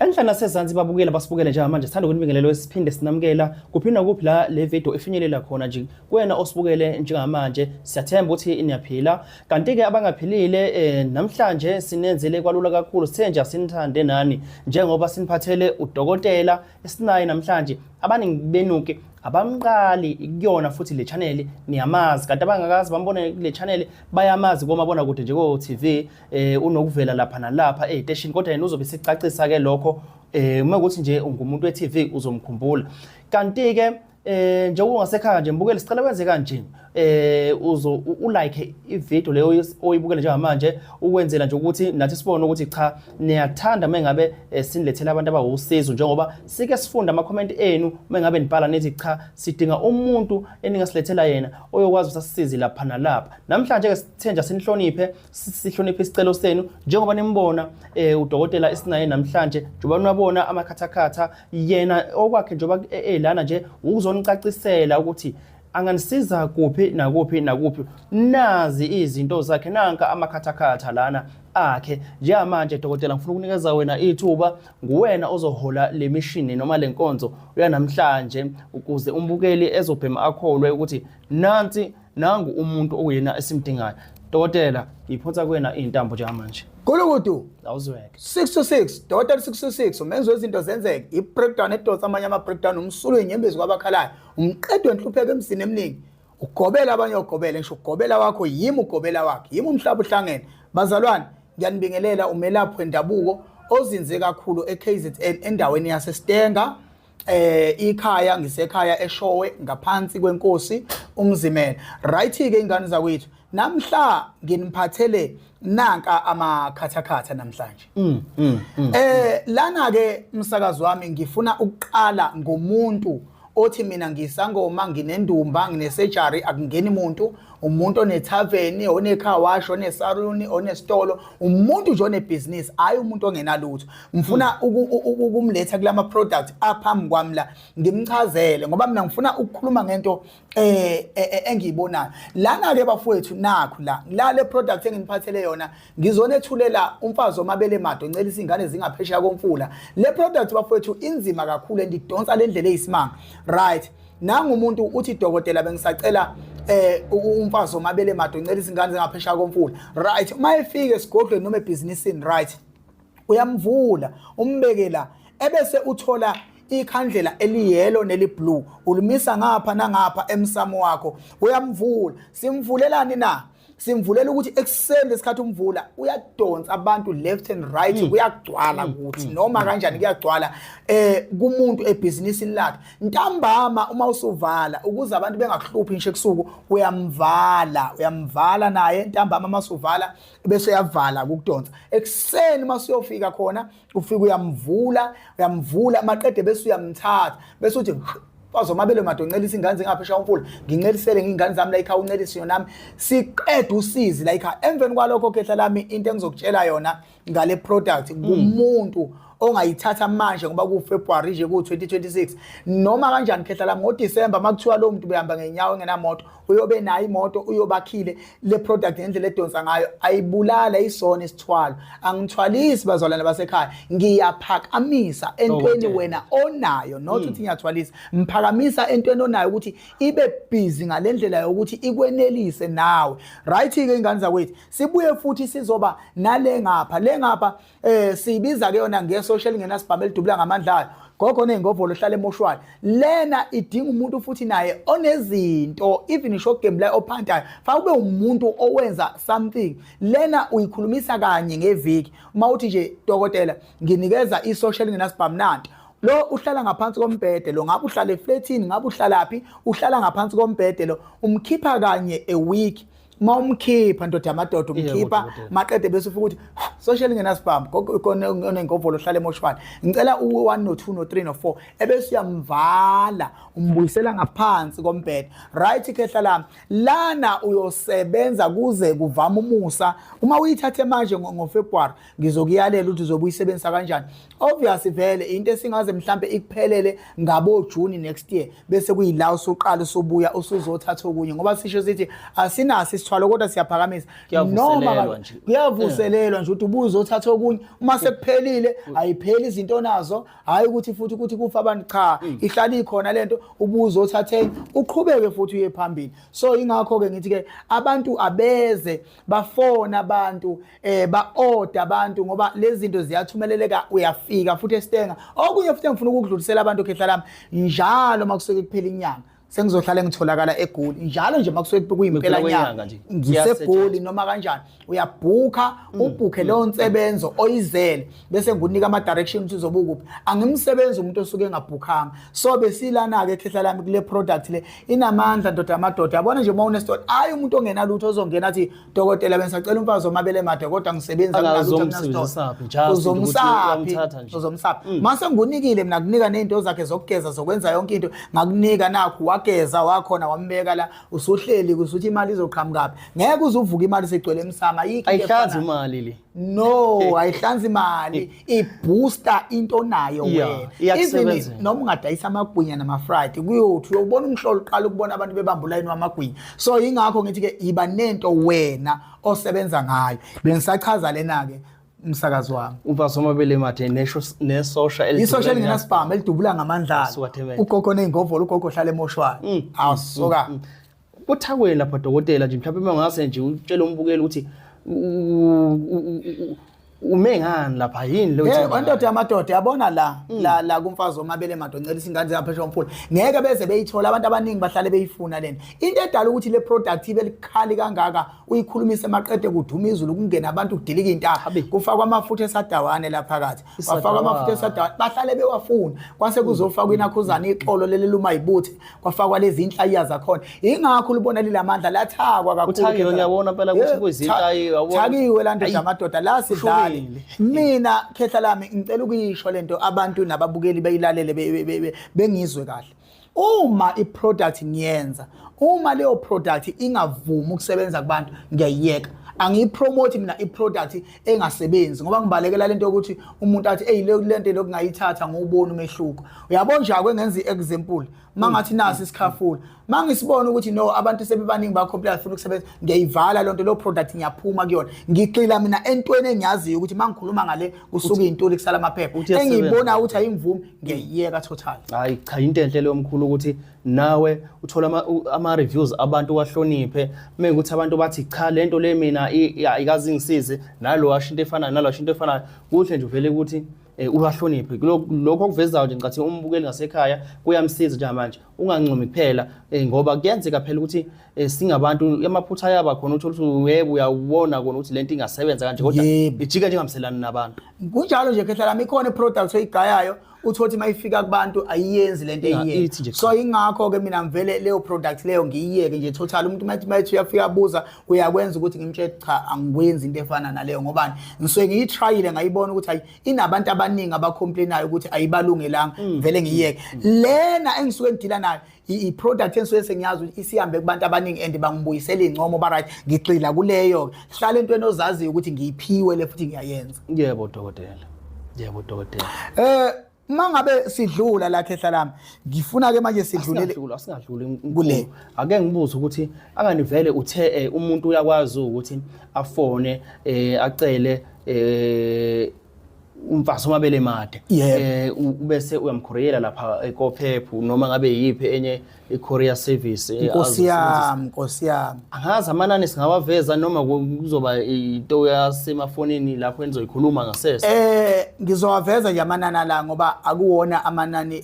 Enhla nasezansi babukela basibukele njengamanje, sithanda ukunibingelela siphinde sinamukela kuphi nakuphi la le video ifinyelela khona nje kuwena osibukele njengamanje. Siyathemba ukuthi niyaphila, kanti-ke abangaphilile namhlanje sinenzele kwalula kakhulu, sithe nje asinithande nani njengoba siniphathele udokotela esinaye namhlanje. Abaningi benuke abamqali kuyona futhi le channel niyamazi, kanti abangakazi bambone kule channel bayamazi komabonakude nje ko-TV, unokuvela lapha nalapha ey'teshini, kodwa yena uzobe sicacisa ke lokho. Uma ukuthi nje ungumuntu we-TV uzomkhumbula. Kanti-ke njengoba ungasekhaya nje mbukele, sicela wenze kanje, uzo ulike ivideo leyo oyibukele njengamanje, ukwenzela nje ukuthi nathi sibone ukuthi cha, niyathanda mengabe sinilethela abantu abawusizo, njengoba sike sifunda ama-comment enu mengabe nibhala nithi cha, sidinga umuntu eningasilethela yena oyokwazi ukuthi asisize lapha nalapha. Namhlanje ke sithe nje sinihloniphe, sihloniphe isicelo senu njengoba nimbona udokotela esinaye namhlanje, njengoba niwabona amakhathakhatha yena okwakhe njengoba elana nje ukuzonicacisela ukuthi anganisiza kuphi nakuphi nakuphi. Nazi izinto zakhe, nanka amakhathakhatha lana akhe. Njengamanje dokotela, ngifuna ukunikeza wena ithuba, nguwena ozohola le mishini noma le nkonzo uyanamhlanje, ukuze umbukeli ezobhema akholwe ukuthi nansi nangu umuntu okuyena esimdingayo. Dokotela, ngiphonsa kuwena iy'ntambo njengamanje. Gulukudu. Awuzweke. 6 to 6, dokotela 6 to 6, umenzi wezinto zenzeke, i-breakdown edonsa amanye ama-breakdown, umsulo inyembezi kwabakhalayo, umqedo wenhlupheko emzini eminingi, ugobela abanye ogobele, ngisho ugobela wakho yimi, ugobela wakhe yimi, umhlaba uhlangene. Bazalwane, ngiyanibingelela. Umelaphi wendabuko ozinze kakhulu e-KZN endaweni yaseStanger, ikhaya ngisekhaya eShowe ngaphansi kwenkosi uMzimela. Right ke, ingane zakwethu, namhla nginiphathele nanka amakhathakhatha namhlanje. Lana ke umsakazi wami, ngifuna ukuqala ngomuntu othi mina ngisangoma, nginendumba, nginesurgery, akungeni umuntu, umuntu onethaveni, one-car wash, onesaluni, onesitolo, umuntu nje onebhizinisi, hhayi umuntu ongenalutho. Ngifuna ukumletha kulama product aphambi kwami la, ngimchazele, ngoba mina ngifuna ukukhuluma ngento engiyibonayo lana ke bafowethu. Nakhu la la le product enginiphathele yona, ngizonethulela umfazi omabele made oncelisa ingane zingaphesheya komfula. Le product bafowethu inzima kakhulu and idonsa le ndlela eyisimanga. Right, nangu umuntu uthi, "Dokotela, bengisacela umfazi omabele made oncelisa ingane zingaphesheya komfula." Right, uma efika esigodlweni noma ebhizinisini, right, uyamvula, umbeke la, ebese uthola ikhandlela eliyellow neliblue, ulimisa ngapha nangapha emsamo wakho, uyamvula. Simvulelani na? Simvulela ukuthi ekuseni lesikhathi umvula uyadonsa abantu left and right, kuyagcwala kuthi noma kanjani kuyagcwala kumuntu ebhizinisini lakhe. Ntambama uma usuvala, ukuze abantu bengakuhluphi ngisho ebusuku, uyamvala, uyamvala naye ntambama uma usuvala, bese uyavala ukudonsa. Ekuseni uma usuyofika khona, ufika uyamvula, uyamvula maqede bese uyamthatha, bese uthi, "Bazomabele madoncelisa ingane zingaphesheya umfula, ngincelisele ngiy'ngane zami la ekhaya, uncelise nami, siqede usizi la ekhaya." Emveni kwalokho, khehla lami, into engizokutshela yona ngale product kumuntu ongayithatha manje, ngoba ku-February nje ku-2026, noma kanjani khehla lami, ngoDisemba makuthiwa lo muntu behamba ngenyawo engenamoto, uyobe nayo imoto, uyobakhile. Le product ngendlela edonsa ngayo ayibulala isona isithwalo. Angithwalisi bazalwane basekhaya, ngiyaphakamisa entweni Dokotela. wena onayo, not ukuthi ngiyathwalisa, ngiphakamisa entweni onayo ukuthi ibe busy ngalendlela yokuthi ikwenelise nawe. Right ke, ingane zakwethu, sibuye futhi sizoba nale ngapha, le ngapha siyibiza ke yona nge-social ngenasibhamu elidubula ngamandla ayo, gogo ney'ngovolo ohlala emoshwari. Lena idinga umuntu futhi naye onezinto, even ngisho ogembulayo, ophantayo, faka ube umuntu owenza something. Lena uyikhulumisa kanye ngeviki. Uma uthi nje, "Dokotela, nginikeza i-social ngenasibhamu," nanti lo uhlala ngaphansi kombhede lo, ngabe uhlala efletini, ngabe uhlalaphi, uhlala ngaphansi kombhede lo, umkhipha kanye a week. Uma umkhipha, ndoda yamadoda, umkhipha Dokotela. maqede bese ufika ukuthi, "Social ngenasibhamu, onengovolo ohlala emoshwari, ngicela u-1 no-2 no-3 no-4," ebese uyamvala, umbuyisela ngaphansi kombhede. Right khehla lami, lana uyosebenza kuze kuvame umusa. Uma uyithathe manje ngoFebruary, ngizokuyalela ukuthi uzobe uyisebenzisa kanjani. Obvious vele into esingaze mhlambe ikuphelele ngabo June next year, bese kuyila usuqala usubuya usuzothatha okunye, ngoba sisho sithi asinaso. isithwalo kodwa siyaphakamisa. Kuyavuselelwa nje. Kuyavuselelwa nje ukuthi ubuze othatha okunye uma sekuphelile, ayipheli izinto onazo. Hhayi ukuthi futhi ukuthi kufa abantu, cha, ihlala ikhona lento, ubuze othatheni uqhubeke futhi uye phambili. So ingakho-ke ngithi-ke abantu abeze bafona abantu, ba-order abantu, ngoba lezi zinto ziyathumeleleka, uyafika futhi esitenga. Okunye futhi engifuna ukukudlulisela abantu, khehla lami, njalo uma kusuke kuphela inyanga sengizohlala ngitholakala eGoli njalo nje, makusuke kuyimpela nyanga ngiseGoli noma kanjani, uyabhukha, ubhukhe leyo nsebenzo oyizele, bese ngikunika ama-direction ukuthi uzobe ukuphi. Angimsebenzi umuntu osuke engabhukhanga. So besilana-ke, khehla lami, kule product le inamandla, ndoda amadoda. Yabona nje uma unesitolo, ayi umuntu ongenalutho ozongena athi, "Dokotela, bengisacela umfazi omabele made, kodwa ngisebenza." Uzomsaphi? Uzomsaphi mase ngunikile mina, kunika ney'nto zakhe zokugeza, zokwenza yonke into, ngakunika nakhu, wageza wakhona, wambeka la, usuhleli kusuthi imali izoqhamukaphi? Ngeke uze uvuke imali sigcwele emsamo, ayikho. Ayihlanzi imali le. No, ayihlanzi imali, ibooster into onayo wena. Even noma ungadayisa amagwinya nama-fried, kuyothi uyobona umhlolo, uqala ukubona abantu bebamba ulayini wamagwinya. So yingakho ngithi-ke yiba nento wena osebenza ngayo. Bengisachaza lena-ke, umsakazi wami. Umfazi wamabele made nesosha. Isosha elingenasibhamu, elidubula ngamandla, ugogo ney'ngovolo, ugogo ohlala emoshwari. Awusuka. Kuthakweni lapha, dokotela, nje mhlawumbe uma ungase nje utshele umbukeli ukuthi ume ngani lapha, yini lo? Hey, ndoda yamadoda, yabona la la la kumfazi omabele madoda, ngicela isingane zaphesha umfula, ngeke beze beyithola. Abantu abaningi bahlale beyifuna lena into edala ukuthi le product ibe likhali kangaka, uyikhulumise maqede kuduma izulu, kungena abantu, kudilika intaba, kufakwa amafutha esadawane la phakathi, kwafakwa amafutha esadawane, bahlale bewafuna, kwase kuzofakwa inakhuzana, ixolo leli luma yibuthe, kwafakwa lezi inhlayiya zakhona. Ingakho ulibona lilamandla, lathakwa kakhulu. Uthakiwe, ngiyabona phela ukuthi kuyizinhlayiya, uyabona. Thakiwe la ndoda amadoda la, sidlale. Mina, khehla lami, ngicela ukuyisho lento, abantu nababukeli beyilalele, bengizwe kahle. Uma i-product ngiyenza, uma leyo product ingavumi ukusebenza kubantu, ngiyayiyeka. Angiyipromote mina i-product engasebenzi, ngoba ngibalekela lento yokuthi umuntu athi, "Ey, le nto lokhu ngayithatha, ngubona umehluko." Uyabona nje, ake ngenza i-example, mangathi nasi isikhafula, mangisibona ukuthi no, abantu sebebaningi bacomplain, funa ukusebenza, ngiyayivala lonto lo product, ngiyaphuma kuyona. Ngigxila mina entweni engiyaziyo ukuthi mangikhuluma ngale kusuka iy'ntuli, kusala amaphepha. Uthi iyasebenza. Engiyibona ukuthi ayingivumi, ngiyayiyeka total. Hayi cha, into enhle leyo, mkhulu, ukuthi nawe uthola ama-reviews abantu, wahloniphe mekuthi abantu bathi, "Cha, lento le mina ayikaze ingisize," nalo washo into efanayo, nalo washo into efanayo. Kuhle nje uvele ukuthi uwahloniphe. Lokho okuvezayo nje, ngicathi umbukeli ngasekhaya kuyamsiza njengamanje. Ungancomi kuphela, ngoba kuyenzeka phela ukuthi singabantu, amaphutha ayaba khona, uthola ukuthi yebo, uyawubona kona ukuthi lento ingasebenza kanje, kodwa ijike njengamselani nabantu. Kunjalo nje, khehla lami, ikhona i-product oyigayayo, uthole ukuthi mayifika kubantu ayiyenzi lento ithi nje eyiyenza. So ingakho-ke mina ngivele leyo product leyo ngiyiyeke nje total. Umuntu mayethi uyafika abuza, uyakwenza ukuthi ngimtshele, "Cha, angikwenzi into efana naleyo," ngobani? Ngisuke ngiyitryile, ngayibona ukuthi hayi, inabantu abaningi abacomplainayo ukuthi ayibalungelanga. Vele ngiyiyeke lena engisuke ngidila nayo, i-product engisuke sengiyazi ukuthi isihambe kubantu abaningi and bangibuyisela iy'ncomo, ba-right. Ngigxila kuleyo. Hlala entweni ozaziyo ukuthi ngiyiphiwe le futhi ngiyayenza. Yebo dokotela, yebo dokotela. Mangabe sidlula la, khehla lami, ngifuna ke manje sidlulele Asingadluli, asingadluli. Kule. Ake ngibuze ukuthi akani vele uthe umuntu uyakwazi ukuthi afone, acele umfazi omabele made, ubese uyamkhuriyela lapha ekophephu noma ngabe yiphi enye i-courier service Nkosi azoyisebenzisa. yami, nkosi yami. Angazi amanani singawaveza noma kuzoba into yasemafonini lapho enizoyikhuluma ngasese. Ngizowaveza nje amanani la, ngoba akuwona amanani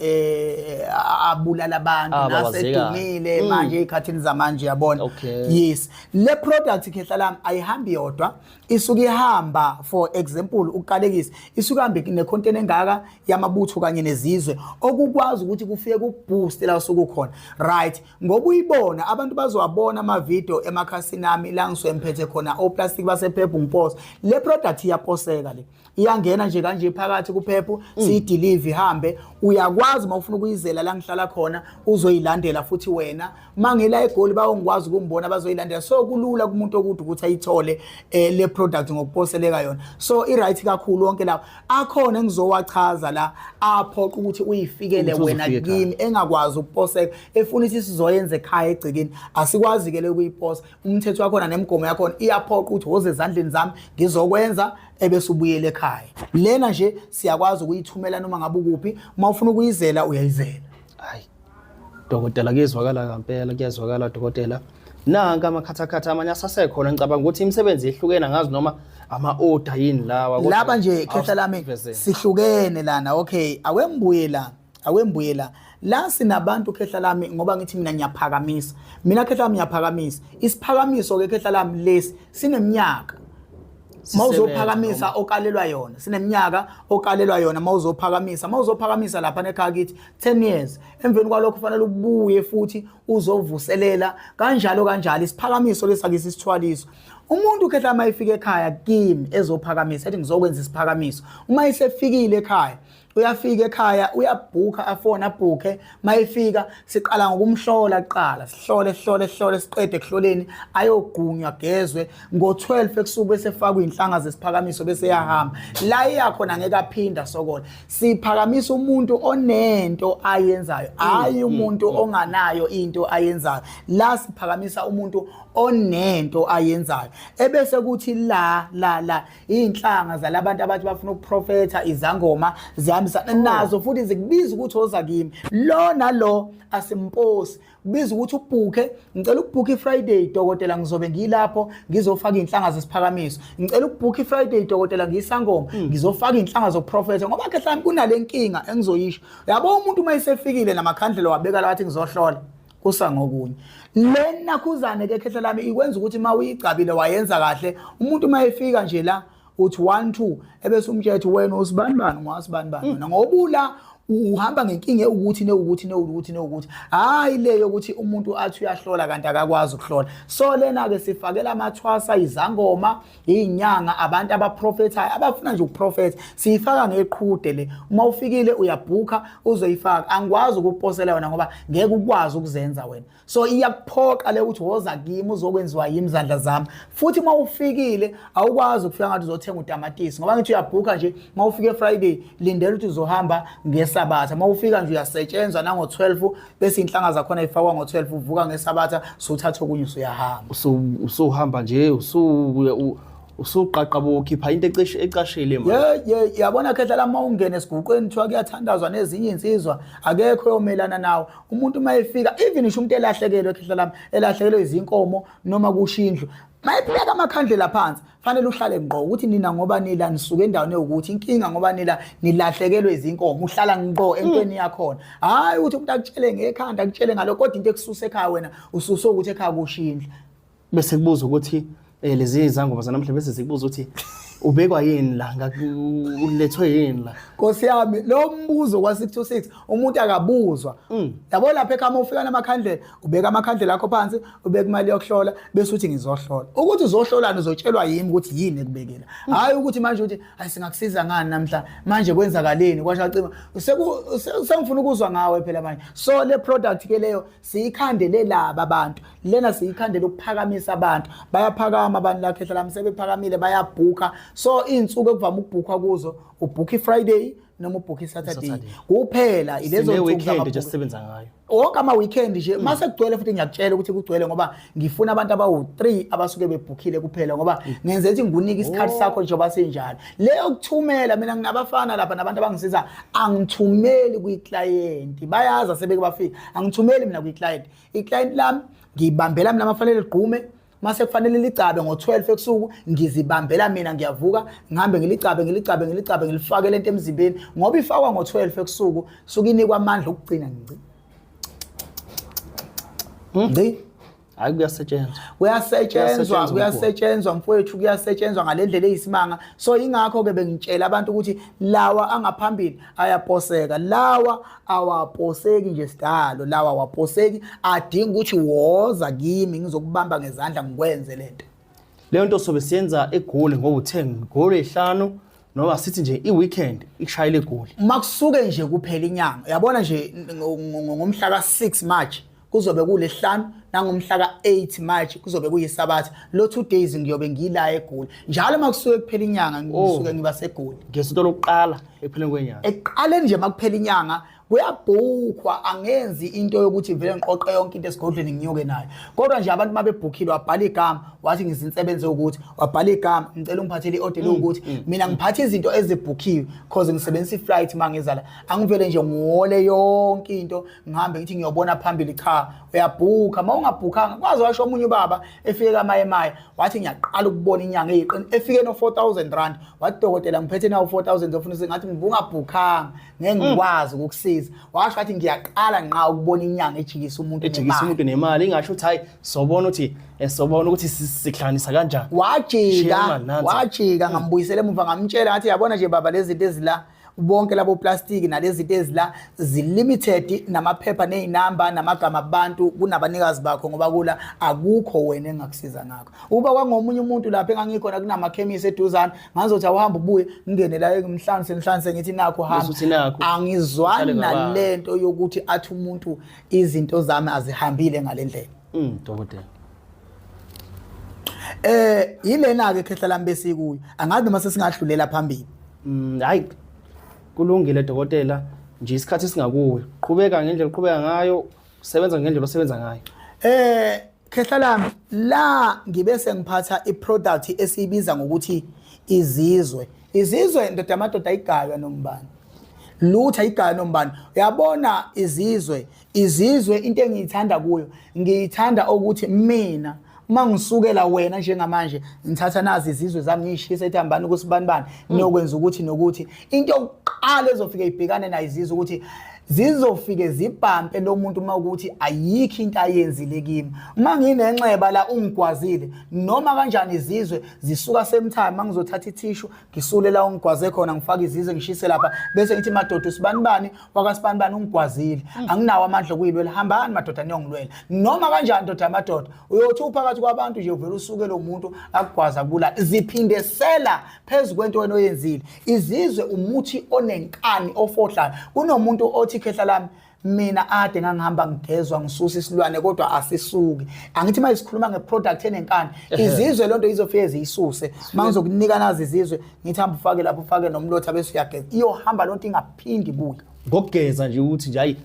abulala abantu Ababazekayo. nasedumile manje ezikhathini zamanje, yabona. Yes, le product, khehla lami, ayihambi yodwa, isuke ihamba, for example, ukuqalekisa, isuke ihambe necontainer engaka yamabutho kanye nezizwe, okukwazi ukuthi kufike kuboost la usuke ukhona, right? Ngoba uyibona, abantu bazowabona ama-video emakhasini ami la ngisuke ngiphethe khona oplastic basephepha, ngiposa le product, iyaposeka le, iyangena nje kanje phakathi kuphephu, siyideliver, ihambe. Uyakwazi uma ufuna ukuyizela la ngihlala. ngihlala khona uzoyilandela futhi wena mangila eGoli bayongikwazi ukumbona bazoyilandela. So kulula kumuntu okude ukuthi ayithole le product ngokuposeleka yona. So i right kakhulu wonke lawo akhona engizowachaza la aphoqa ukuthi uyifikele Ukuthi wena uzofika ekhaya. kimi engakwazi ukuposeka, efuna ukuthi sizoyenza ekhaya egcekeni, asikwazi ke lokuyiposa. Umthetho wakhona nemigomo yakhona iyaphoqa ukuthi woze ezandleni zami ngizokwenza ebese ubuyele ekhaya. Lena nje siyakwazi ukuyithumela noma ngabe ukuphi, uma ufuna ukuyizela uyayizela. Hayi dokotela, kuyezwakala ngempela, kuyezwakala dokotela. Nanka amakhathakhatha amanye asasekhona, ngicabanga ukuthi imisebenzi ehlukene, angazi noma ama-order yini lawa, kodwa Laba nje khehla lami awusivezele. Sihlukene lana. Okay, awembuye la, awembuye la. La sinabantu khehla lami, ngoba ngithi mina ngiyaphakamisa, mina khehla lami ngiyaphakamisa. Isiphakamiso ke khehla lami lesi sineminyaka mawuzophakamisa okalelwa yona, sineminyaka okalelwa yona mawuzophakamisa, mawuzophakamisa lapha nekhaya kithi 10 years. Emveni kwalokho kufanele ubuye futhi uzovuselela kanjalo kanjalo. Isiphakamiso lesakisi isithwaliso. Umuntu khehla uma efika ekhaya kimi ezophakamisa, ethi ngizokwenza isiphakamiso, uma esefikile ekhaya, uyafika ekhaya uyabhukha, afone abhukhe. Mayefika siqala ngokumhlola kuqala, sihlole sihlole sihlole, siqede ekuhloleni ayogqunywa, gezwe ngo-12 ebusuku, bese efakwa iy'nhlanga zesiphakamiso, bese eyahamba la iyakhona, ngeke aphinda sokola. Siphakamisa umuntu onento ayenzayo, hhayi umuntu onganayo into ayenzayo. La siphakamisa umuntu onento ayenzayo. Ebese kuthi la la la iy'nhlanga zalabantu abathi bafuna ukuprofetha, izangoma zihambisana nazo futhi zikubiza ukuthi woza kimi. Lo nalo asimposi, kubiza ukuthi ubhukhe. Ngicela ukubhukha iFriday dokotela, ngizobe ngilapho ngizofaka iy'nhlanga zesiphakamiso. Ngicela ukubhukha iFriday dokotela, ngiyisangoma, ngizofaka iy'nhlanga zokuprofetha. Ngoba ke mhlawumbe kunale nkinga engizoyisho, yabo, umuntu uma esefikile namakhandlela wabeka la wathi ngizohlola, kusa ngokunye. Le nakhuzane ke khehla lami ikwenza ukuthi uma uyigcabile wayenza kahle, umuntu uma efika nje la uthi 1 2, ebese umtshela ukuthi wena usibani bani, ngwasibani bani wena, ngoba uhamba ngenkinga ewukuthi newukuthi newukuthi newukuthi, hayi le yokuthi umuntu athi uyahlola kanti akakwazi ukuhlola. So lena ke sifakela amathwasa, izangoma, izinyanga, abantu abaprofethayo, abafuna nje ukuprofetha. Siyifaka ngeqhude le. Uma ufikile uyabhukha uzoyifaka, angikwazi ukuposela wena ngoba ngeke ukwazi ukuzenza wena. So iyakuphoqa le ukuthi woza kimi uzokwenziwa yimi izandla zami. Futhi uma ufikile awukwazi ukufika ngathi uzothenga utamatisi, ngoba ngithi uyabhukha nje, uma ufike Friday lindela ukuthi uzohamba ngesabatha. Uma ufika nje uyasetshenzwa nango-12, bese iy'nhlanga zakhona ifakwa ngo-12, uvuka ngesabatha suthatha okunye usuyahamba. Usuhamba nje usuqaqa ukhipha into ecashile manje. Ye yabona khehla lama, ungene esiguqweni kuthiwa kuyathandazwa nezinye iy'nsizwa, akekho oyomelana nawe. Umuntu uma efika, even ngisho umuntu elahlekelwe khehla lami, elahlekelwe izinkomo noma kusho indlu, mayebeka amakhandlela phansi fanele uhlale ngqo ukuthi nina ngoba nila nisuke endaweni ewukuthi inkinga, ngoba nila nilahlekelwe izinkomo, uhlala ngqo entweni yakhona. Hhayi ukuthi umuntu akutshele ngekhanda, akutshele ngalo, kodwa into ekususa ekhaya wena ususe ukuthi ekhaya kusho indlu. Bese kubuza ukuthi lezi zangoma zanamhlanje bese zikubuza ukuthi ubekwa yini la, ulethwe yini la. Nkosi yami, lo mbuzo kwa-626 umuntu akabuzwa. Yabo lapha ekhaya uma ufika namakhandlela, ubeka amakhandlela akho phansi, ubeka imali yokuhlola, bese uthi ngizohlola. Ukuthi uzohlolani uzotshelwa yimi ukuthi yini ekubekela. Hhayi ukuthi manje uthi hayi singakusiza ngani namhla, manje kwenzakaleni kwasho acima sengifuna ukuzwa ngawe phela manje. So le product ke leyo siyikhandele laba abantu, lena siyikhandele ukuphakamisa abantu. Bayaphakama abantu la khehla lami, sebephakamile bayabhukha. So iy'nsuku ekuvama ukubhukhwa kuzo, ubhukha i-Friday noma ubhukha i-Saturday Saturday. kuphela, ilezo Sine nsuku weekend nje zamabhuku. sisebenza ngayo. Wonke ama-weekend nje mase kugcwele, futhi ngiyakutshela ukuthi kugcwele ngoba ngifuna abantu abawu-3 abasuke bebhukhile kuphela, ngoba ngenze ukuthi ngikunike isikhathi sakho njengoba sinjalo. Leyo kuthumela mina nginabafana lapha nabantu abangisiza, angithumeli kwiklayenti, bayazi asebeke bafika, angithumeli mina kwiklayenti. Iklayenti lami ngiyibambela mina, mafanele ligqume, mase kufanele licabe ngo-12 ebusuku, ngizibambela mina, ngiyavuka ngihambe ngilicabe ngilicabe ngilicabe, ngilifake lento emzimbeni, ngoba ifakwa ngo-12 ebusuku suke inikwa amandla okugcina ngci ngci. Hayi kuyasetshenzwa. Kuyasetshenzwa. Kuyasetshenzwa. Kuyasetshenzwa mfowethu, kuyasetshenzwa ngale ndlela eyisimanga. So ingakho-ke bengitshela abantu ukuthi lawa angaphambili ayaposeka, lawa awaposeki nje sidalo, lawa awaposeki, adinga ukuthi woza kimi ngizokubamba ngezandla ngikwenze lento. Leyo nto sobe siyenza eGoli ngo-10, ngolwesihlanu. Noma sithi nje i-weekend ikushayela eGoli. Uma kusuke nje kuphela inyanga, uyabona nje ngomhla ka-6 March kuzobe kulesihlanu, nangomhla ka-8 March kuzobe kuyisabatha. Lo 2 days ngiyobe ngila eGoli. Njalo uma kusuke kuphela inyanga ngisuke ngiba seGoli. Ngesonto lokuqala ekupheleni kwenyanga. Ekuqaleni nje makuphela inyanga kuyabhukhwa, angenzi into yokuthi vele ngiqoqe yonke into esigodlweni nginyuke nayo. Kodwa nje abantu mabebhukhile wabhala igama wathi ngizinsebenze ukuthi wabhala igama ngicela ungiphathele i-order ukuthi mina ngiphatha izinto ezibhukhiwe cause ngisebenzisa i-flight mangiza la. Angivele nje ngihole yonke into ngihambe ngithi ngiyobona phambili, cha uyabhukha. Uma ungabhukhanga kwaze washo omunye ubaba efike kaMaye wathi ngiyaqala ukubona inyanga eyiqini efike no 4000 rand, wathi dokotela ngiphethe nawo 4000 ofuna ngathi ngibungabhukhanga ngeke ngikwazi ukukusiza. Washo wathi ngiyaqala nqa ukubona inyanga ejikisa umuntu ejikisa nemali. Umuntu nemali, ingasho ukuthi hayi sobona ukuthi sobona ukuthi sihlanganisa kanjani. Wajika. Shiya imali nansi. Wajika, ngambuyisela emuva ngamtshela ngathi yabona nje baba lezi zinto ezila bonke labo plastiki nalezi zinto ezila zilimited namaphepha nezinamba namagama abantu kunabanikazi bakho, ngoba kula akukho wena engakusiza ngakho. Uba kwangomunye umuntu lapha engangikhona kunamakhemisi eduzane, ngazothi awuhambe ubuye ngingene la ngimhlanise ngihlanise ngithi nakho hamba. Bese uthi nakho. Angizwani Uhlale ngabani. nalento yokuthi athi umuntu izinto zami azihambile ngalendlela. Dokotela. Yilena ke khehla lami besikuyo, angazi noma sesingadlulela phambili. Hayi kulungile dokotela, nje isikhathi singakuwe. Qhubeka ngendlela oqhubeka ngayo, sebenza ngendlela osebenza ngayo. Khehla lami, la ngibe sengiphatha iproduct esiyibiza ngokuthi izizwe. Izizwe ndoda amadoda ayigaywa nombani. Lutho ayigaywa nombani. Uyabona izizwe, izizwe into engiyithanda kuyo, ngiyithanda ukuthi mina uma ngisukela wena njengamanje ngithatha nazi izizwe zami ngiyishisa ethi hambani kusibanibani niyokwenza ukuthi nokuthi. Into yokuqala ezofike ibhekane nayo izizwe ukuthi zizofike zibhampe lo muntu uma ukuthi ayikho into ayenzile kimi. Uma nginenxeba la ungigwazile noma kanjani izizwe zisuka same time, uma ngizothatha ithishu ngisule la ungigwaze khona ngifake izizwe ngishise lapha bese ngithi madoda usibanibani wakasibanibani ungigwazile, anginawo amandla okuyilwela, hambani madoda niyongilwela. Noma kanjani ndoda amadoda uyothi uphakathi kwabantu nje uvele usuke lo muntu akugwaza kubulala. Ziphindisela phezu kwento wena oyenzile. Izizwe umuthi onenkani ofohlayo. Kunomuntu othi khehla lami mina ade ngangihamba ngigezwa ngisusa isilwane kodwa asisuki. Angithi manje sikhuluma ngeproduct enenkani, izizwe lonto izofike ziyisuse. Mangizokunika nazi izizwe ngithi hamba ufake lapho ufake nomlotha bese uyageza, iyohamba lonto ingaphindi ibuye. Ngokugeza nje ukuthi nje hayi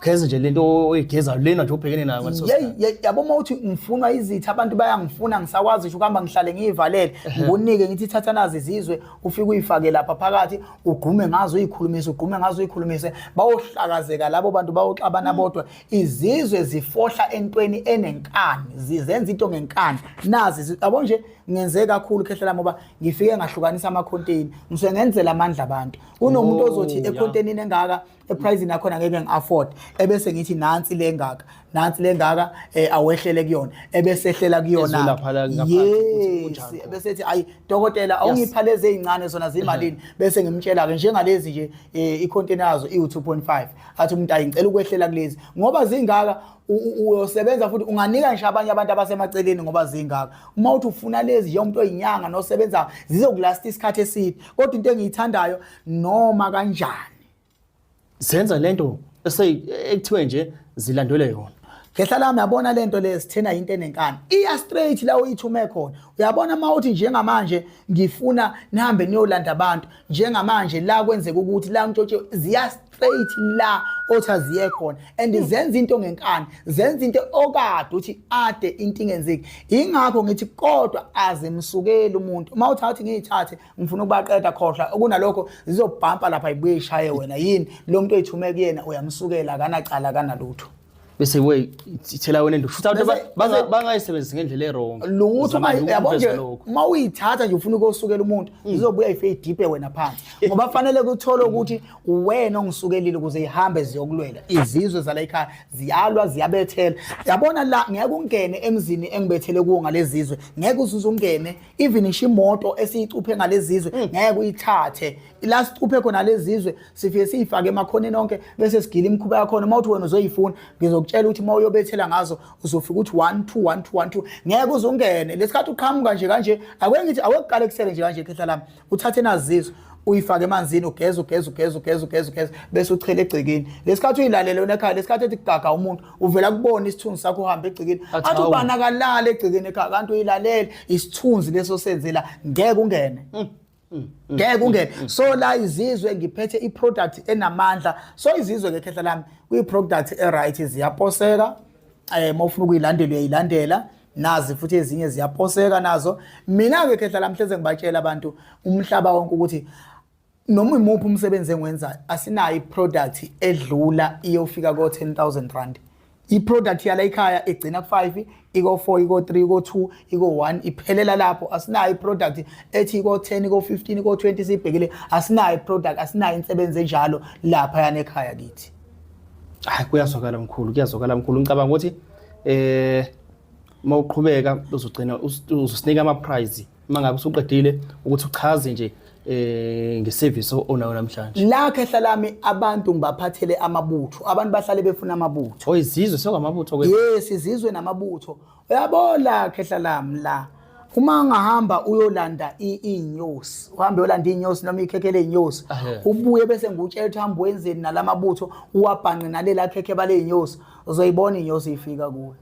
geza nje lento oyigezayo lena nje obhekene nayo ngaleso sikhathi. Yabo uma uthi ngifunwa izitha abantu bayangifuna ngisakwazi ngisho ukuhamba ngihlale ngiyivalele, ngikunike ngithi thatha nazi izizwe ufike uyifake lapha phakathi ugqume ngazo uyikhulumise, ugqume ngazo uyikhulumise, bayohlakazeka labo bantu bayoxabana bodwa. Izizwe zifohla entweni enenkani, zizenza into ngenkani. Nazi yabo nje ngenze kakhulu khehla lami ngoba ngifike ngahlukanisa amakhonteyini, ngisuke ngenzela amandla abantu. Kunomuntu ozothi ekhonteyinini engaka epricing yakhona ngeke ngi-afford, ebese ngithi nansi le ngaka, nansi le ngaka, awehlele kuyona, ebese ehlela kuyona. Ezwe lapha la ngaphansi ukuthi kunjani khona. Ebese ethi ayi dokotela awungipha lezi ezincane zona zimalini, bese ngimtshela ke njengalezi nje, i-container yazo iwu-2.5, athi umuntu ayi ngicela ukwehlela kulezi ngoba zingaka, uyosebenza futhi unganika ngisho abanye abantu abasemaceleni ngoba zingaka. Uma uthi ufuna lezi nje umuntu oyinyanga nosebenza zizokulasta isikhathi eside. Kodwa into engiyithandayo noma kanjani zenza lento ekuthiwe nje zilandelwe yona. Khehla lami yabona lento le sithena into enenkani, iya straight la uyithume khona. Uyabona uma uthi njengamanje ngifuna nihambe niyolanda abantu, njengamanje la kwenzeka ukuthi la ntshontshe, ziya straight la othi aziye khona and zenza into ngenkani, zenza into okade uthi ade into ingenzeki. Ingakho ngithi kodwa azimsukeli umuntu. Uma uthi athi ngiyithathe ngifuna ukubaqeda, khohlwa. Kunalokho zizobhampa lapha ibuye ishaye wena. Yini lo muntu oyithume kuyena uyamsukela, akanacala akanalutho. Bese we ithela wena into futhi abantu bangayisebenzisi ngendlela e-wrong. Lutho. Uzama nje Yabo nje ukuveza lokho. Uma uyithatha nje ufuna ukosukela umuntu, izobuya ife idiphe wena phansi, ngoba fanele kuthole ukuthi wena ongisukelile ukuze ihambe ziyokulwela. Izizwe zala ekhaya ziyalwa ziyabethela. Yabona la ngeke ungene emzini engibethele kuwo ngalezizwe, ngeke uzuze ungene even ngisho imoto esiyicuphe ngalezizwe ngeke uyithathe. La sicuphe khona lezizwe sifike siyifake emakhoneni onke bese sigila imikhuba yakhona. Uma uthi wena uzoyifuna ngizokutshela ukuthi uma uyobethela ngazo uzofika uthi 1 2 1 2 1 2, ngeke uze ungene. Lesikhathi uqhamuka nje kanje, ake ngithi awekuqale kusele nje kanje khehla lami, uthathe nazizwe. Uyifake emanzini, ugeze, ugeze, ugeze, ugeze, ugeze, ugeze, bese uchele egcekeni. Lesikhathi uyilalele wena ekhaya, lesikhathi ethi gaga umuntu uvela kubona isithunzi sakho uhambe egcekeni, Athi, athi "Hawu." ubani akalala egcekeni ekhaya, kanti uyilalele isithunzi leso senzela, ngeke ungene, ngeke ungene. So la izizwe ngiphethe i-product enamandla. So izizwe ke, khehla lami, kuyi-product e-right, ziyaposeka. Uma ufuna ukuyilandela uyayilandela, nazi futhi ezinye ziyaposeka nazo. Mina-ke, khehla lami, hleze ngibatshela abantu umhlaba wonke ukuthi noma imuphi umsebenzi engiwenzayo, asinayo i-product edlula iyofika ko-10 000 rand. I-product yala ekhaya igcina ku-5, iko-4, iko-3, iko-2, iko-1, iphelela lapho. Asinayo i-product ethi iko-10, iko-15, iko-20. Siyibhekile, asinayo i-product, asinayo insebenzo enjalo laphayana ekhaya kithi. Hayi, kuyazwakala mkhulu, kuyazwakala mkhulu. Ngicabanga ukuthi mawuqhubeka uzogcina uzosinika ama prize mangabe usuqedile ukuthi uchaze nje ngeservice onayo namhlanje. La, khehla lami, abantu ngibaphathele amabutho. Abantu bahlale befuna amabutho. Oh, izizwe sekwamabutho ke? Yes, izizwe namabutho. Uyabona, khehla lami, la uma ungahamba uyolanda iy'nyosi, uhambe uyolanda iy'nyosi noma ikhekhe ley'nyosi, ubuye bese ngikutshela ukuthi hamba wenzeni nalamabutho, uwabhanqe nalela khekhe baley'nyosi, uzoyibona iy'nyosi ifika kuwe.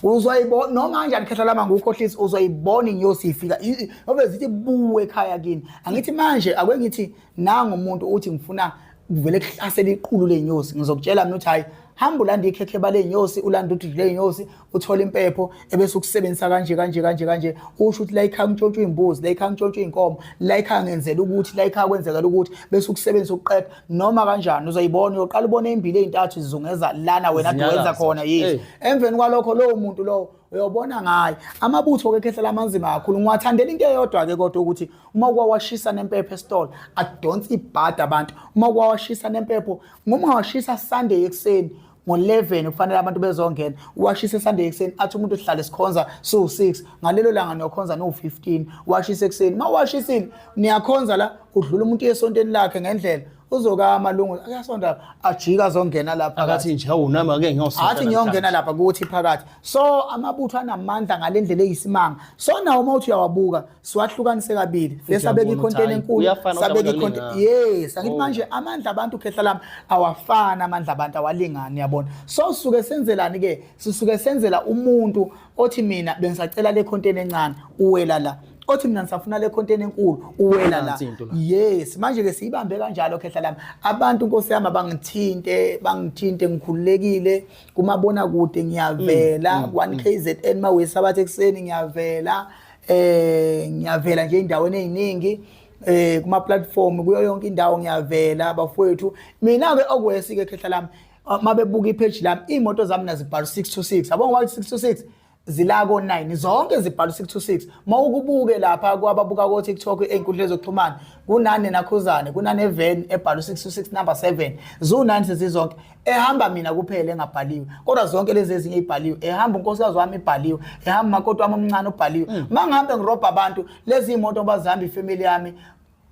Uzoyibona noma kanjani, khehla lami, angikukhohlisi, uzoyibona inyosi ifika. Ngoba zithi buwe ekhaya kini. Angithi manje ake ngithi nangu umuntu uthi ngifuna kuvele kuhlasela iqulu lenyosi, ngizokutshela mina ukuthi hayi, hamba ulanda ikhekheba lenyosi, ulanda ududu lenyosi, uthole impepho, ebese ukusebenzisa kanje kanje kanje kanje. Usho ukuthi la ekhaya kuntshontshwa iy'mbuzi, la ekhaya kuntshontshwa iy'nkomo, la ekhaya ngenzela ukuthi, la ekhaya kwenzekela ukuthi, bese ukusebenzisa ukuqeda. Noma kanjani uzoyibona, uyoqala ubone imbili ey'ntathu zizungeza lana wena kade wenza Zinyakaza. khona. Yes. Emveni kwalokho lowo muntu lowo uyobona ngaye. Amabutho-ke, khehla lamanzima kakhulu. Ngiwathandela into eyodwa-ke kodwa, ukuthi uma kwawashisa nempepho esitolo adonsa ibhadi abantu. Uma kwawashisa nempepho, ngoma ungawashisa Sunday ekuseni ngo-11, kufanele abantu bezongena, uwashise Sunday ekuseni, athi umuntu sihlale sikhonza siwu-6, ngalelo langa niyokhonza no-15. Uwashise ekuseni, uma uwashisile niyakhonza la, udlula umuntu esontweni lakhe ngendlela, uzokama amalungu akuyasonta, ajika azongena lapha. Akathi nje, hawu, nami ake ngiyosonta. Athi ngiyongena lapha kuthi phakathi. So amabutho anamandla ngale ndlela eyisimanga. So nawo uma uthi uyawabuka, siwahlukanise kabili. Vele sabeka Uyabona ukuthi ikhonteni hhayi, enkulu, kuyafana sabeka kodwa ikhonte akulingani. Yes, angithi Oh. manje amandla abantu, khehla lami, awafani. Amandla abantu awalingani, yabona. So sisuke senzelani ke? Sisuke senzela umuntu othi mina bengisacela le khonteni encane, uwela la. Othi mina ngisafuna le khonteni enkulu, uwela la. Nansi into la. Yes, manje ke siyibambe kanjalo, khehla lami. Abantu, nkosi yami, abangithinte, bangithinte ngikhululekile. Kumabona kude ngiyavela, 1 KZN mawesabatha ekuseni ngiyavela, ngiyavela nje endaweni eziningi, kuma platform, kuyo yonke indawo ngiyavela, bafowethu. Mina ke okwesi ke, khehla lami, mabebuka ipage lami, imoto zami nazibhala 626, yabo, ngoba 626 zila ko 9, zonke zibhalwe 626. Mawukubuke lapha kwababuka ko TikTok, ey'nkundleni zokuxhumana, kunane nakhuzane, kunane van ebhalwe 626 number 7, zu9 sezizonke. Ehamba mina kuphela engabhaliwe, kodwa zonke lezi ezinye ibhaliwe. Ehamba unkosikazi wami ibhaliwe, ehamba umakoti wami omncane ubhaliwe. Mangihambe ngirobha abantu, lezi imoto bazihamba ifamily yami,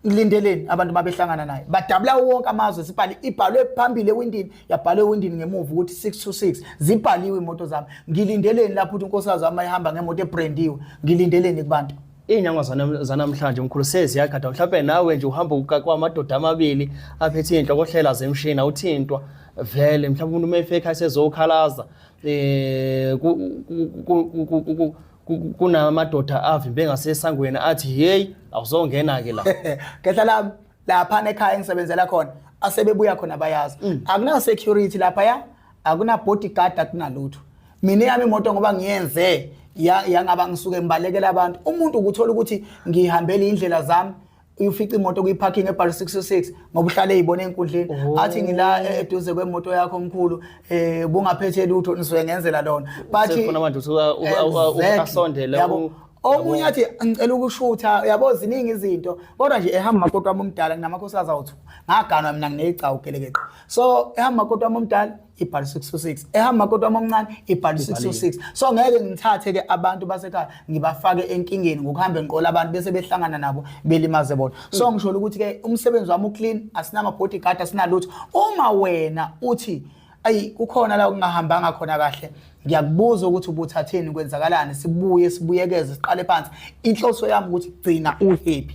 lindeleni abantu mabehlangana naye badabula wonke amazwe. Sibhali ibhalwe phambili ewindini, yabhalwe ewindini ngemuva ukuthi 626, zibhaliwe imoto zami. Ngilindeleni lapho ukuthi unkosikazi wami ayihamba ngemoto ebrandiwe? Ngilindeleni kubantu? Iy'nyanga zanamhlanje mkhulu seziyagada. Mhlawumbe nawe nje uhamba kwamadoda amabili aphethe iy'nhlokohlela zemshini, awuthintwa vele. Mhlawumbe umuntu uma efika ekhaya sezokhalaza, kunamadoda avimbe ngasesangweni athi, "Hey, awuzongena-ke la." Kehla lami, lapha ekhaya engisebenzela khona, asebebuya khona bayazi, akuna security lapha, ya, akuna bodyguard, akunalutho. Mina yami imoto ngoba ngiyenze yangaba ngisuke ngibalekela abantu. Umuntu ukuthola ukuthi ngihambele indlela zami, uyofica imoto kuyi-parking ebhalwe 626, ngoba uhlale eyibona ey'nkundleni. Athi ngila eduze kwemoto yakho omkhulu, bungaphethe lutho, nisuke ngenzela lona, but Sefuna manje ukuthi Exactly. asondele. Yabo. Omunye athi ngicela ukushutha, yabo, ziningi izinto. Kodwa nje ehamba umakoti wami omdala, nginamakhosikazi awu-2, ngaganwa mina ngineyigcawu gelekeqe. So ehamba umakoti wami omdala ibhalwe 626, ehamba umakoti wami omncane ibhalwe 626. So ngeke ngithathe-ke abantu basekhaya ngibafake enkingeni ngokuhambe ngiqola abantu, bese behlangana nabo belimaze bona. So ngisho ukuthi-ke umsebenzi wami uclean, asinama-bodyguard, asinalutho. Uma wena uthi ayi, kukhona la okungahambanga khona kahle, ngiyakubuza ukuthi ubuthatheni, kwenzakalani, sibuye sibuyekeze, siqale phansi. Inhloso yami ukuthi gcina uhappy.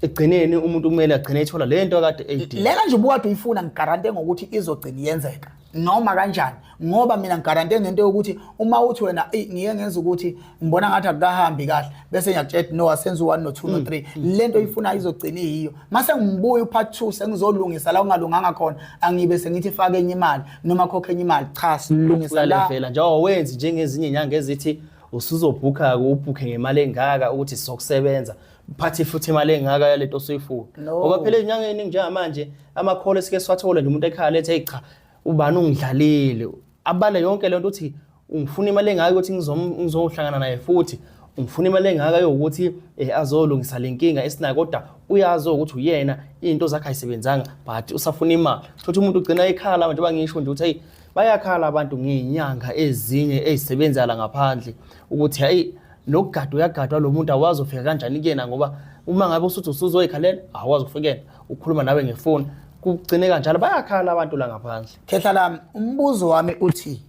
Ekugcineni umuntu kumele agcine ethola le nto akade eyidinga. Lena nje ubukade uyifuna, ngigarante ngokuthi izogcina iyenzeka noma kanjani, ngoba mina ngigarante ngento yokuthi uma uthi wena, "Eyi, ngiye ngenza ukuthi ngibona ngathi akukahambi kahle," bese ngiyakutshela no, asenze u-1 no-2 no-3, le nto oyifunayo izogcina iyiyo. Mase ngibuya u-part 2 sengizolungisa la kungalunganga khona, angibe sengithi fake enye imali noma khokhe enye imali. Cha, silungisa la. Uyalevela nje, awenzi njengezinye inyanga ezithi usuzobhukha-ke, ubhukhe ngemali engaka ukuthi sizokusebenza, uphathe futhi imali engaka yalento osuyifuna. No. Ngoba phela ezinyangeni eziningi njengamanje amakholo esike siwathole nje, umuntu ekhaya lethe, hey cha, ubani ungidlalile, abale yonke lento, uthi ungifuna imali engaka ukuthi ngizohlangana naye, futhi ungifuna imali engaka yokuthi azolungisa le nkinga esinayo, kodwa uyazi ukuthi uyena into zakhe ayisebenzanga, but usafuna imali. Futhi umuntu ugcina ekhala njengoba ngisho nje ukuthi hey, bayakhala abantu ngey'nyanga ezinye ey'sebenza la ngaphandle, ukuthi hayi, nokugada uyagadwa lo muntu, awazi ufika kanjani kuyena, ngoba uma ngabe usuthi usuzoyikhalela awazi ukufikela, ukhuluma nawe ngefoni, kugcine kanjalo. Bayakhala abantu la ngaphandle. Khehla lami, umbuzo wami uthi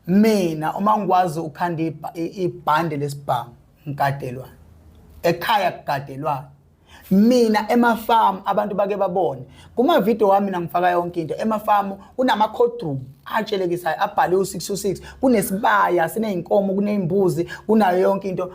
mina uma ngikwazi ukukhanda ibhande lesibhamu, ngigadelwa ekhaya, kugadelwa mina emafamu, abantu bake babone kuma-video wami mina ngifaka yonke into. Emafamu kunama-cold room atshelekisayo abhaliwe u-626, kunesibaya siney'nkomo, kuney'mbuzi, kunayo yonke into.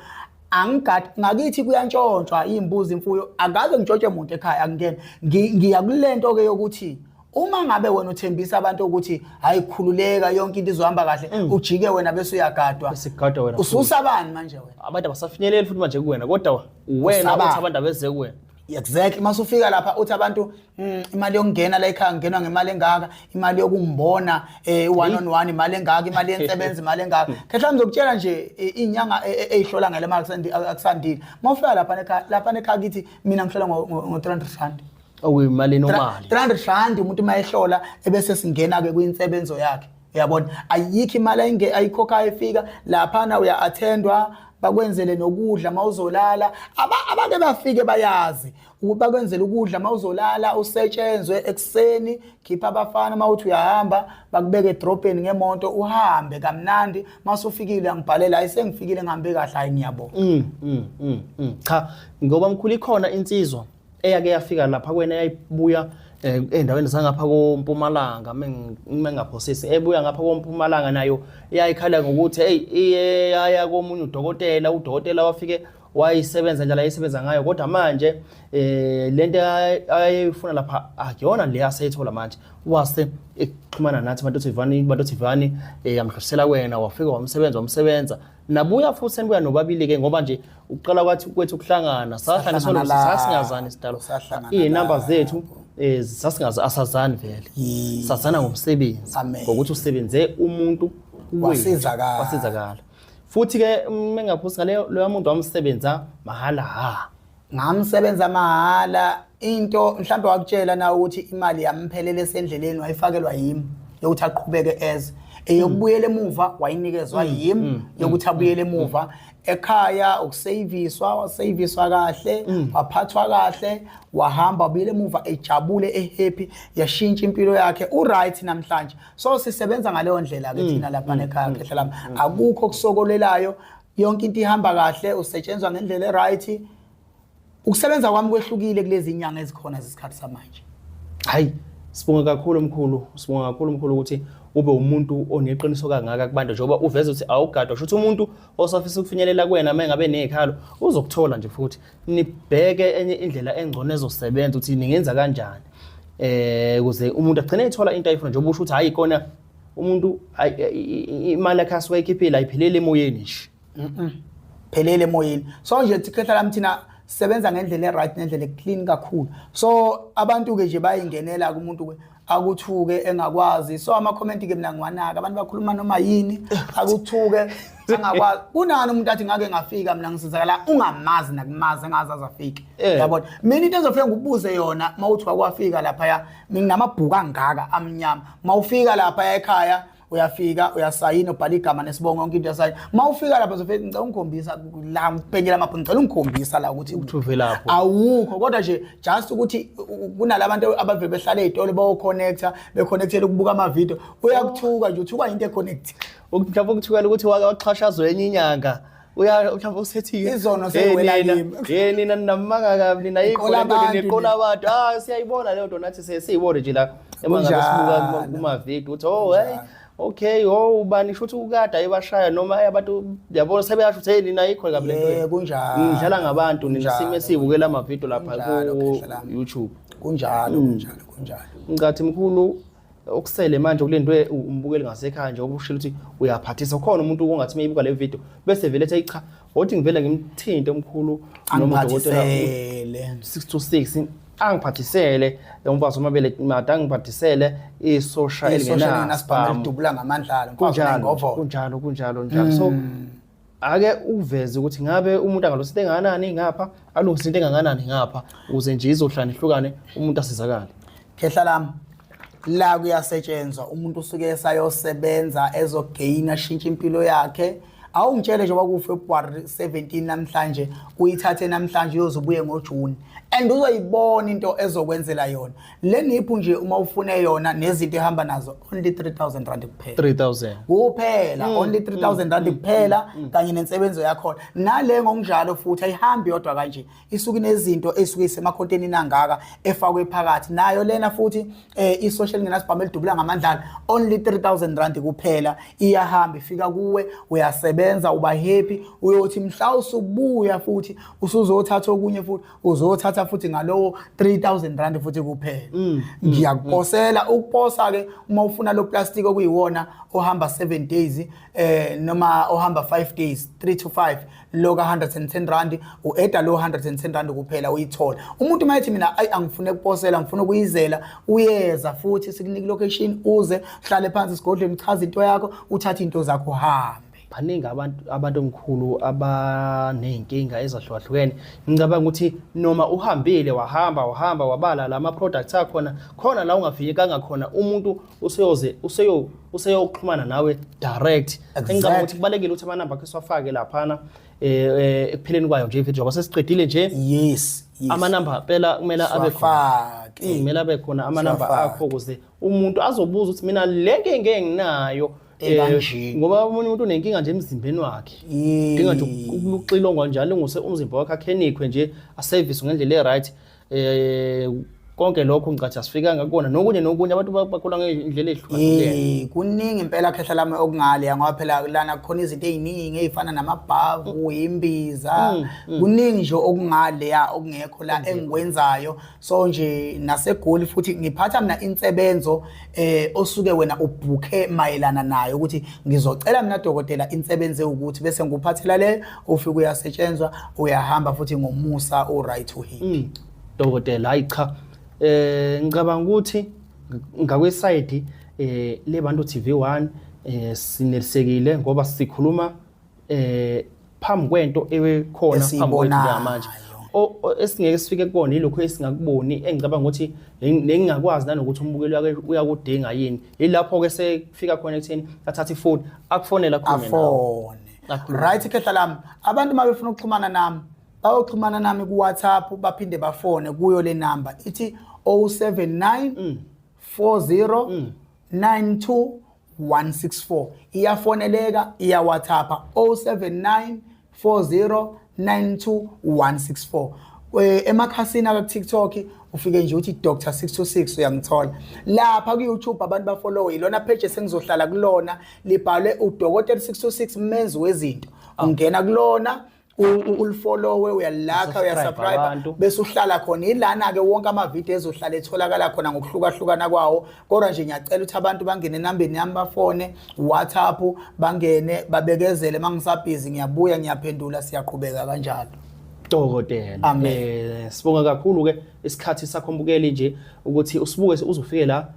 Angigadi ngakithi, kuyantshontshwa iy'mbuzi, imfuyo, akaze ngitshontshe muntu ekhaya, akungena. Ngiya kule nto-ke yokuthi uma ngabe wena uthembisa abantu ukuthi hayi, khululeka, yonke into izohamba kahle, ujike wena bese uyagadwa. Bese kugadwa wena. Ususabani manje wena? Abantu abasafinyeleli futhi manje kuwena, kodwa wena Usabani? uthi abantu abeze kuwena. Exactly. Masufika lapha uthi abantu, imali yokungena la ekhaya ngingenwa ngemali engaka, imali yokumbona one on one imali engaka, imali yensebenzo imali engaka." Khehla, ngizokutshela nje, inyanga eyihlola ngale mali akusandile. Mawufika lapha ekhaya, lapha ekhaya kithi mina ngihlola ngo 300 rand. Okuyimali enormal. 300 rand umuntu uma ehlola, ebese singena ke kwinsebenzo yakhe, uyabona, ayikho imali ayikhokhayo. Efika laphana uya-attendwa, bakwenzele nokudla mawuzolala. Abake bafike bayazi ukuthi bakwenzele ukudla mawuzolala, usetshenzwe ekuseni, khipha abafana, mawuthi uyahamba bakubeke edrobheni ngemoto, uhambe kamnandi. Masufikile angibhalela, "Hayi, sengifikile, ngihambe kahle." Hayi, ngiyabonga. Cha, ngoba mkhulu ikhona insizwa eyake yafika lapha kwena, yayibuya endaweni zangapha koMpumalanga, mengaphosisi, ebuya ngapha koMpumalanga, nayo yayikhala ngokuthi hey, iye yaya komunye udokotela, udokotela wafike wayisebenza njalo ayisebenza ngayo, kodwa manje lento ayifuna lapha akuyona le aseyithola manje. Wase exhumana nathi abantu Thivani, bantu Thivani, yamdlulisela wena, wafika wamsebenza, wamsebenza, nabuya futhi senibuya nobabili ke, ngoba nje ukuqala kwathi kwethu ukuhlangana sahlangana Sahlangana la. sasingazani sidalo. Sahlangana Iy'namba lapho. zethu sasingazi, asazani vele. Sazana ngomsebenzi. Amen. Ngokuthi usebenze umuntu wethu. Wasizakala. Wasizakala futhi ke mengaphusi ngaleyo, loya muntu wamsebenza mahhala ha. Ngamsebenza mahhala. Into mhlawumbe wakutshela na ukuthi imali yamphelele esendleleni, wayifakelwa yimi yokuthi aqhubeke eze, eyokubuyela emuva wayinikezwa yimi yokuthi abuyele emuva ekhaya, ukuseyiviswa, waseyiviswa kahle, waphathwa kahle, wahamba wabuyela emuva ejabule, ehappy, yashintsha impilo yakhe, uright namhlanje. So sisebenza ngaleyo ndlela ke thina lapha ekhaya, khehla lami, akukho okusokolelayo, yonke into ihamba kahle, usetshenzwa ngendlela eright. Ukusebenza kwami kwehlukile kulezi inyanga ezikhona zesikhathi samanje. Hayi, sibonga kakhulu mkhulu, sibonga kakhulu mkhulu ukuthi ube umuntu oneqiniso kangaka kubantu, njengoba uveza ukuthi awugadwa, shuthi umuntu osafisa ukufinyelela kuwena uma engabe nezikhalo uzokuthola nje, futhi nibheke enye indlela engcono ezosebenza ukuthi ningenza kanjani ukuze umuntu agcine ethola into ayifuna, njengoba usho ukuthi hayi kona umuntu imali yakhe asuke ayikhiphile ayipheleli emoyeni nje. Phelele emoyeni. So nje khehla lami, thina sisebenza ngendlela e-right nendlela e-clean kakhulu. So abantu-ke nje bayingenela kumuntu ke akuthuke engakwazi. So ama-comment ke mina ngiwanaka, abantu bakhuluma noma yini, akuthuke angakwazi. Kunani umuntu athi ngake ngafika mina ngisizakala, ungamazi nakumazi, engazi aze afike. Yabona, mina into ezofika ngikubuze yona, uma uthi wakwafika laphaya, mina nginamabhuku angaka amnyama. Uma ufika laphaya ekhaya, uyafika uyasayina, ubhala igama nesibongo, yonke into uyasayina. Uma ufika lapha uzofika, "Ngicela ungikhombisa la," ngibhekela amabhuku, "Ngicela ungikhombisa la ukuthi Ukuthi uvelaphi." Awukho, kodwa nje just ukuthi kunalabantu abavele behlala ey'tolo bawo-connecta, beconnectela ukubuka amavidiyo, uyakuthuka nje, uthuka into econnect. Mhlawumbe ukuthukela ukuthi wake waxhashazwa enye inyanga. Uya mhlawumbe usethi Izono seyiwela kimi. Hey nina ninamanga kabi nina yikho Niqola lento abantu niqola abantu. Ah siyayibona leyo nto nathi sesiyibone nje la uma ngabe sibuka Kunjalo. kuma video ukuthi oh hey okay oh ubani shuthi ukade ayebashaya noma hey, abantu yabona sebeyasho ukuthi hey nina yikho kabi lento. Yebo, kunjalo. Ngidlala ngabantu nina Kunjalo. sime sibukela ama video lapha Kunjalo, ku Khehla lami. YouTube. Kunjalo, kunjalo, kunjalo. Ngicathi mkhulu okusele manje kulento umbukeli ngasekhaya nje obushilo ukuthi uyaphathisa khona umuntu ongathi mayibuka le video bese vele ethi cha othi ngivele ngimthinte umkhulu noma udokotela Angiphathisele. 626 angiphathisele umfazi omabele mada angiphathisele isosha Isosha elingenasibhamu elingenasibhamu elidubula ngamandlalo mfazi kunjalo onengovolo. kunjalo kunjalo njalo so ake uveze ukuthi ngabe umuntu angalungisa into engakanani ngapha alungise into engakanani ngapha ukuze nje izohlala ihlukane umuntu asizakale. Khehla lami, la kuyasetshenzwa, umuntu usuke esayosebenza ezogain ashintshe impilo yakhe. Awungitshele nje kwaku February 17 namhlanje, uyithathe namhlanje uyoze ubuye ngoJune and uzoyibona into ezokwenzela yona le niphu nje uma ufune yona nezinto ehamba nazo, only 3000 rand kuphela. 3000 Kuphela, only 3000 rand kuphela kanye nensebenzo yakhona. Nale ngokunjalo futhi ayihambi yodwa kanje, isuke inezinto ezisuke isemakhonteni angaka efakwe phakathi nayo lena futhi isosha elingenasibhamu elidubula ngamandlala, only 3000 rand kuphela. Iyahamba ifika kuwe, uyasebenza, uba happy. Uyothi mhla usubuya futhi usuzothatha okunye futhi uzothatha futhi ngalowo 3000 rand futhi kuphela. Ngiyakuposela ukuposa ke uma ufuna lo plastic okuyiwona ohamba 7 days noma ohamba 5 days, 3 to 5, lo ka 110 rand, u-adda lo 110 rand kuphela uyithola. Umuntu mayethi mina ayi angifune ukuposela, ngifuna ukuyizela, uyeza futhi sikunike location, uze hlale phansi sigodlweni, uchaze into yakho, uthathe into zakho uhambe. Baningi abantu omkhulu abaney'nkinga ezahlukahlukene. Ngicabanga ukuthi noma uhambile wahamba wahamba wabala lama products akhona khona la ungafikanga khona, umuntu useyoze useyoxhumana nawe direct. Engicabanga ukuthi kubalekile ukuthi amanamba akhe siwafake laphana ekupheleni kwayo nje ivideo ngoba sesiqedile nje. Yes. Amanamba phela kumele abe khona. Siwafake. Kumele abe khona amanamba Siwafake. akho ukuze umuntu azobuza ukuthi mina le nkinga enginayo Ekanje. Ngoba omunye umuntu unenkinga nje emzimbeni wakhe, dinga nje ukuxilongwa nje alungise umzimba wakhe, akhenikwe nje, aservice ngendlela e-right. Konke lokho ngicathi asifikanga kukona nokunye nokunye, abantu bakhula ngendlela ehlukahlukene. Kuningi impela khehla lami okungale, ngoba phela lana kukhona izinto eziningi ezifana namabhavu, imbiza, kuningi nje okungale ya okungekho la engikwenzayo. So nje naseGoli futhi ngiphatha mina insebenzo osuke wena ubhukhe mayelana nayo ukuthi ngizocela mina dokotela insebenzo ukuthi bese ngikuphathela le, ufike uyasetshenzwa, uyahamba futhi ngomusa, u right to him. Dokotela, hayi cha, ngicabanga ukuthi ngakweside leBantu TV1 sinelisekile ngoba sikhuluma phambi kwento ekhona phambi kwethu Esiyibonayo. manje. Esingeke sifike kubona yilokho esingakuboni, engicabanga ukuthi nengingakwazi nanokuthi umbukeli wakhe uyakudinga yini. Yilapho ke sefika khona ekutheni athathe ifoni akufonela, akhulume nawe. Afone. Akhulume. Right khehla lami, abantu uma befuna ukuxhumana nami bayoxhumana nami ku-WhatsApp, baphinde bafone kuyo le number ithi 079 40 92 164. Iyafoneleka, iya WhatsApp, 079 40 92 164. Emakhasini aka TikTok ufike nje uthi Dr 626 uyangithola. Lapha ku YouTube abantu bafollow ilona page esengizohlala kulona, libhalwe uDokotela 626 menzi wezinto. Ungena kulona ulifollowe, uyalakha, Usubscribe uyasubscribe abantu. bese uhlala khona. Ilana ke wonke amavidiyo ezohlala etholakala khona ngokuhlukahlukana kwawo. Kodwa nje ngiyacela ukuthi abantu bangene enambeni yami, bafone, WhatsApp, bangene babekezele, mangisabhizi ngiyabuya ngiyaphendula, siyaqhubeka kanjalo. Dokotela. Amen. Sibonga kakhulu ke isikhathi sakho mbukeli nje ukuthi usibuke uzofike la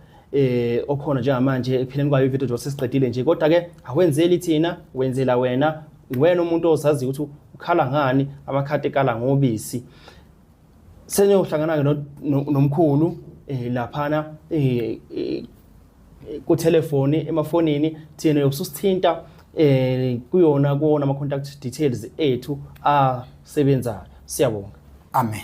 okhona njengamanje ekupheleni kwayo ivideo nje sesiqedile nje, kodwa ke awenzeli thina, wenzela wena, wena umuntu ozazi ukuthi ukhala ngani, amakhadi ekala ngobisi. Seniyohlangana ke nomkhulu laphana ku telefoni, emafonini, thina yokususithinta kuyona kuwona ama contact details ethu asebenzayo. Siyabonga. Amen.